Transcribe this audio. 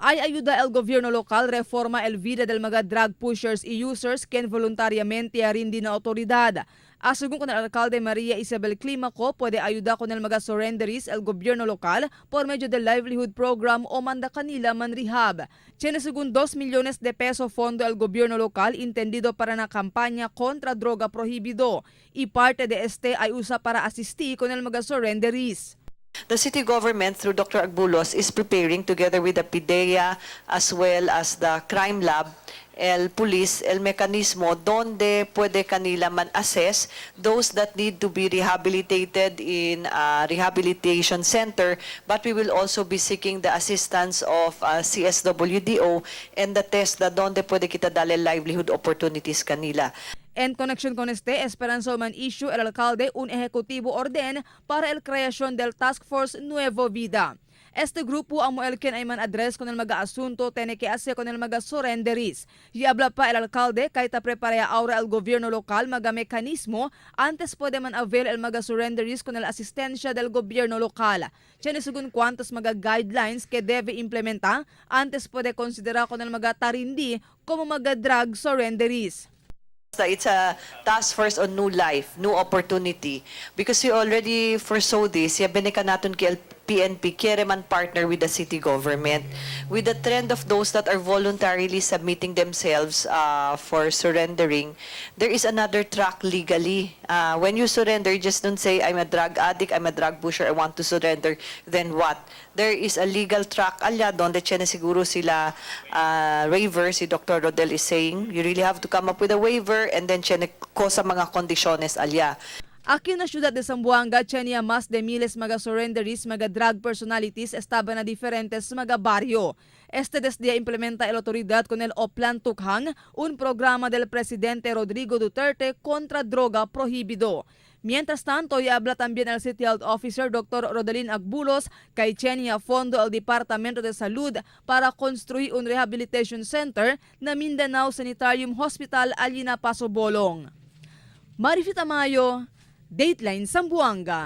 Ay ayuda el gobierno local reforma el vida del mga drug pushers y users ken voluntariamente rindi na autoridad. Según con el alcalde María Isabel Climaco, puede ayuda con el mga surrenderies el gobierno local por medio del livelihood program o manda kanila man rehab. Tiene según 2 millones de peso fondo el gobierno local entendido para na campaña contra droga prohibido. Y parte de este ay usa para asistir con el mga surrenderies. The city government, through Dr. Agbulos, is preparing together with the PDEA as well as the crime lab, el police, el mecanismo donde puede kanila man assess those that need to be rehabilitated in a rehabilitation center, but we will also be seeking the assistance of CSWDO and the test da donde puede kita dale livelihood opportunities kanila. En conexión con este, esperanza man issue el alcalde un ejecutivo orden para el creación del Task Force Nuevo Vida. Este grupo amo el quien ay man address con el mga asunto tiene que hacer con el mga surrenderies. Y habla pa el alcalde kay ta prepara ahora el gobierno local mga mekanismo antes puede man avail el mga surrenderies con el asistencia del gobierno local. Tiene según cuántos mga guidelines que debe implementar antes puede considerar con el mga tarindi como mga drug surrenderies. It's a task force on new life, new opportunity. Because we already foresaw this, ya ka naton ki PNP quiere man partner with the city government. With the trend of those that are voluntarily submitting themselves for surrendering, there is another track legally. When you surrender, just don't say, "I'm a drug addict, I'm a drug pusher, I want to surrender." Then what? There is a legal track allá donde tiene siguro sila waiver, si Dr. Rodel is saying, you really have to come up with a waiver and then tiene cosa mga kondisyones allá. Aquí na siyudad de Zamboanga, tiene más de miles mga surrenderies, mga drug personalities estaba na diferentes mga baryo. Este desde implementa el autoridad con el Oplan Tokhang, un programa del presidente Rodrigo Duterte contra droga prohibido. Mientras tanto, y habla también el City Health Officer Dr. Rodelin Agbulos kay tiene fondo al Departamento de Salud para construir un rehabilitation center na Mindanao Sanitarium Hospital allí na Paso Bolong. Marifita Tamayo, Dateline Zamboanga.